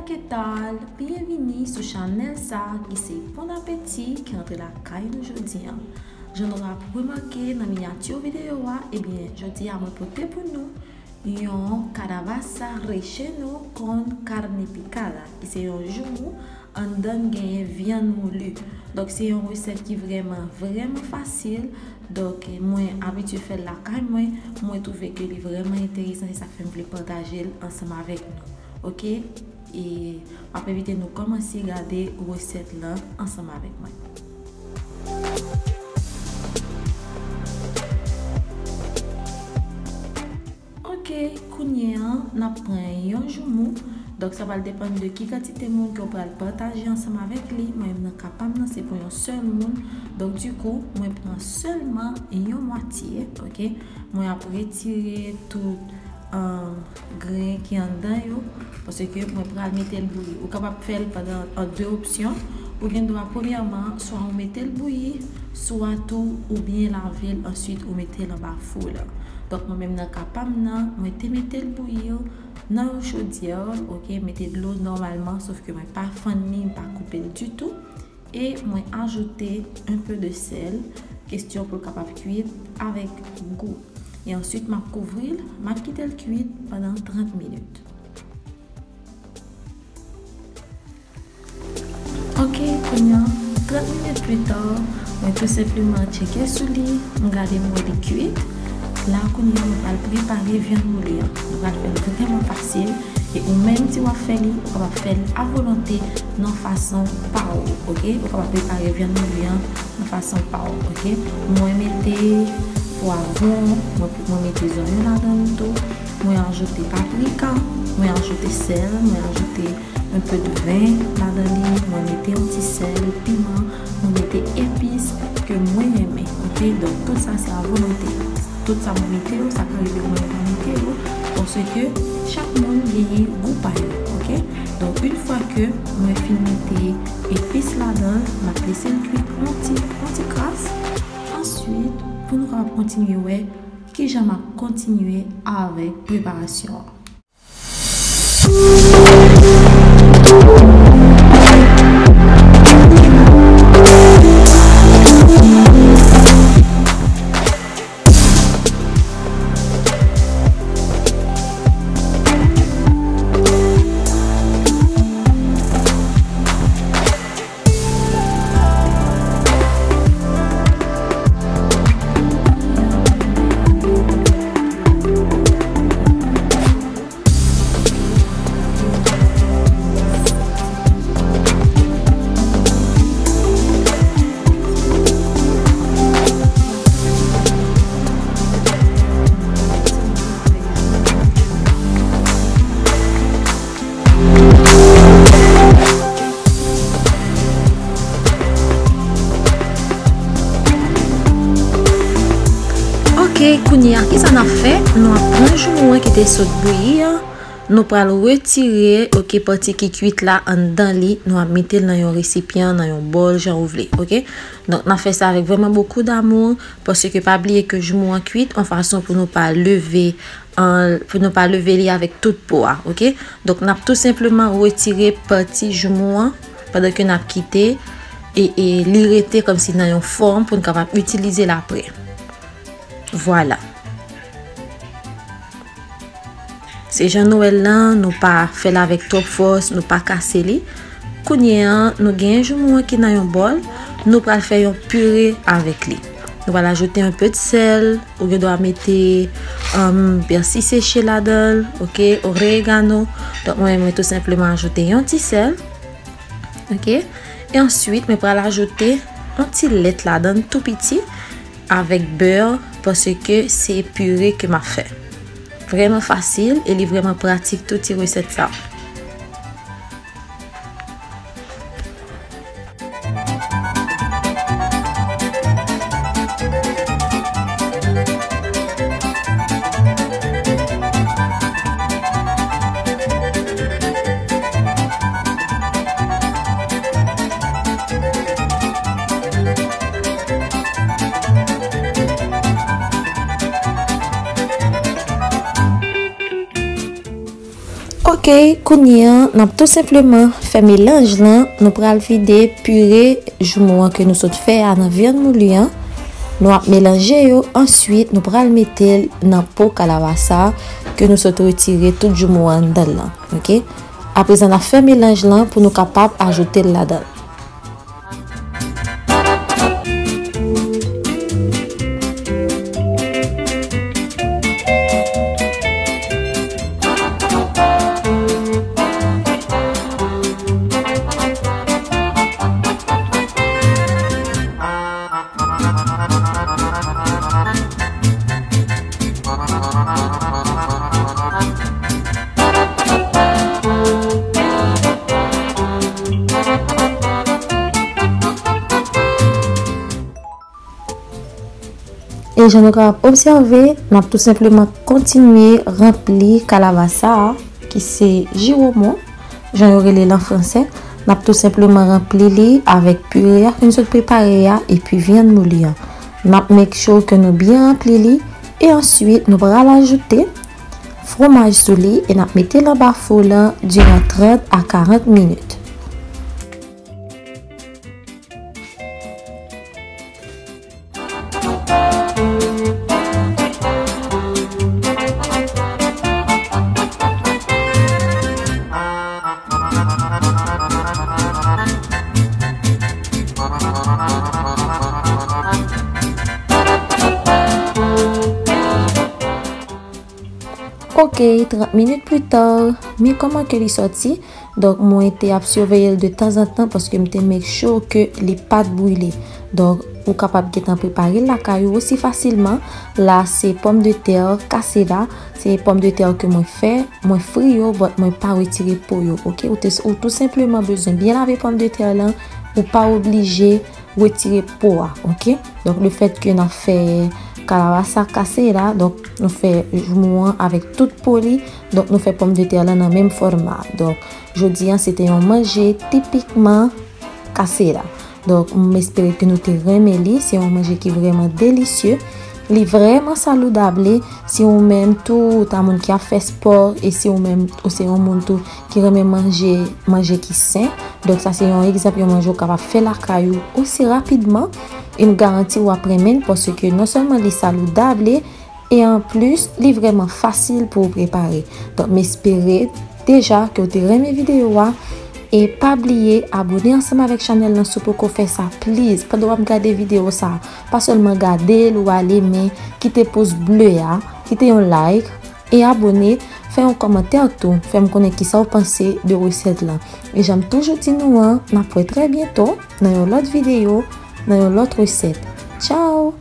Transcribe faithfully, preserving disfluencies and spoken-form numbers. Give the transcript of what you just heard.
Ketal, byenvini sou chanèl sa ki se Bon Apeti ki antre lakay nou jodi a. Jan nou ap remake nan minyati videyo a, ebyen, jodi a mwen pote pou nou yon kalabasa relleno con carne picada, ki se yon joumou anndan l genyen vyann mouli. Donk, se yon resèt ki vrèman, vrèman fasil. Donk, mwen abitye fè l lakay mwen. Mwen twouve ke li vrèman enteresan, se sa k fè m vle pataje l ansanm avèk nou. Oke? E m ap envite nou kòmanse gade resèt lan ansanm avèk mwen. Oke, kounye a, n ap pran yon joumou. Donk, sa pral depann de ki kantite moun ke w pral pataje ansanm avèk li. Mwen menm nan ka pa m nan, se pou yon sèl moun. Donk, dikou, mwen pran sèlman yon mwatye, oke? Mwen ap retire tout, um, grenn ki anndan yo, paske mwen pral mete l bouyi. Ou kapab fè l pandan, an de opsyon. Ou gen dwa, premyèman, swa ou mete l bouyi, swa tou ou byen lave l, answit ou mete l anba fou la. Donk, mwen menm nan ka pa m nan, mwen te mete l bouyi nan yon chodyè, oke, mete dlo nòmalman, sof ke mwen pa fann li, m pa koupe l ditou. E mwen ajoute un peu de sel, kesyon pou l kapab kwit avèk gou. E answit, m ap kouvri l, m ap kite l kwit pandan trant minit. Oke, kounye a, trant minit pita, mwen tou senpleman tcheke sou li, m gade m wè li kwit. La, kounye a, mwen pral prepare vyann mouli an. Mwen pral fè l vrèman fasil. E ou menm, si w ap fè li, ou kapab fè l a volonte nan fason pa w, oke? Ou kapab prepare vyann mouli an nan fason pa w, oke? Mwen mete pwavwon, mwen, mwen mete zonyon ladan l tou. Mwen ajoute paprika, mwen ajoute sèl, mwen ajoute un peu de vin ladan li, mwen mete yon ti sèl, piman, mwen mete epis ke mwen renmen, oke? Donk, tout sa se a volonte. Tout sa mwen mete yo, sa ka rive mwen pa mete yo, paske chak moun genyen gou pa yo, oke? Donk, yon fwa ke mwen fin mete epis ladan l, m ap lese l kwit yon ti, yon ti kras. Answit, pou nou kapab kontinye wè kijan m ap kontinye avèk preparasyon an. Oke, kounye a, kisa n ap fè? Nou ap pran joumou an ki te sot bouyi an. Nou pral retire, oke, pati ki kwit la anndan li. Nou ap mete l nan yon resipyan, nan yon bòl, jan ou vle, oke? Donk, n ap fè sa avèk vrèman bokou damou, paske pa bliye ke joumou an kwit yon fason pou nou pa leve, an, pou nou pa leve li avèk tout po a, oke? Donk, n ap tou senpleman retire pati joumou an pandan ke n ap kite e, e li rete kòmsi nan yon fòm pou n kapab itilize l apre. Vwala. Se jan nou wè l lan, nou pa fè l avèk twòp fòs, nou pa kase li. Kounye a, nou gen joumou an ki nan yon bòl, nou pral fè yon pire avèk li. Nou pral ajoute yon pe de sèl, ou gen dwa mete, um, pèsi seche ladan l, oke, oregano. Donk, mwen, mwen tou senpleman ajoute yon ti sèl, oke. E answit, mwen pral ajoute yon ti lèt ladan l tou piti. Avèk bè, paske se pire ke m ap fè. Vrèman fasil e li vrèman pratik tou ti resèt sa. Ok, kounye a, n ap tou senpleman fè melanj lan. Nou pral vide pire joumou an ke nou sot fè a nan vyann mouli an. Nou ap melanje yo, answit nou pral mete l nan po kalavasa ke nou sot retire tout joumou an anndan l lan. Ok? Aprezan, n ap fè melanj lan pou nou kapab ajoute l ladan l. E jan nou kapab obsève, n ap tou senpleman kontinye ranpli kalavasa a, ki se jiwomon, jan yo rele l an fransè. N ap tou senpleman ranpli li avèk pire a ke n sot prepare a, epi vyann mouli an. N ap make sure ke nou byen ranpli li, e answit nou pral ajoute fwomaj sou li, e n ap mete l anba fou lan diran trant a karant minit. Ok, trant minit pli ta, men kòman ke li sòti? Donk, mwen te ap siveye l de tanzantan paske m te make sure ke li pa t brile. Donk, ou kapab gentan prepare l lakay ou osi fasilman. La, se pòmdetè kase la. Se pòmdetè ke mwen fè, mwen fri yo, but mwen pa retire po yo, ok? Ou te, ou tou senpleman bezwen byen lave pòmdetè lan. Ou pa oblije retire po a, ok? Donk, lefètke n ap fè kalavasa kase la, donk, nou fè joumou an avèk tout po li, donk, nou fè pòmdetè lan nan menm fòma. Donk, jodi an, se te yon manje tipikman kase la. Donk, m espere ke nou te renmen li. Se yon manje ki vrèman delisye. Li vrèman saludable. Si ou menm tou, ou ta moun ki ap fè spò, e si ou menm, ou se yon moun tou ki renmen manje, manje ki sen. Donk, sa se yon egzanp, yon manje ou kapab fè lakay ou osi rapidman. E m garanti w ap renmen l paske non sèlman li saludable, e anplis, li vrèman fasil pou w prepare. Donk, m espere deja ke w te renmen videyo a. E pa bliye abone ansanm avèk chanèl lan si w poko fè sa, please. Pandan w ap gade videyo sa, pa sèlman gade l ou ale, men kite pous ble a, kite yon like, e abone, fè yon kòmantè tou, fè m konnen kisa w panse de resèt lan. E jan m toujou di nou an, n ap wè trè byento nan yon lòt videyo, nan yon lòt resèt. Tchao!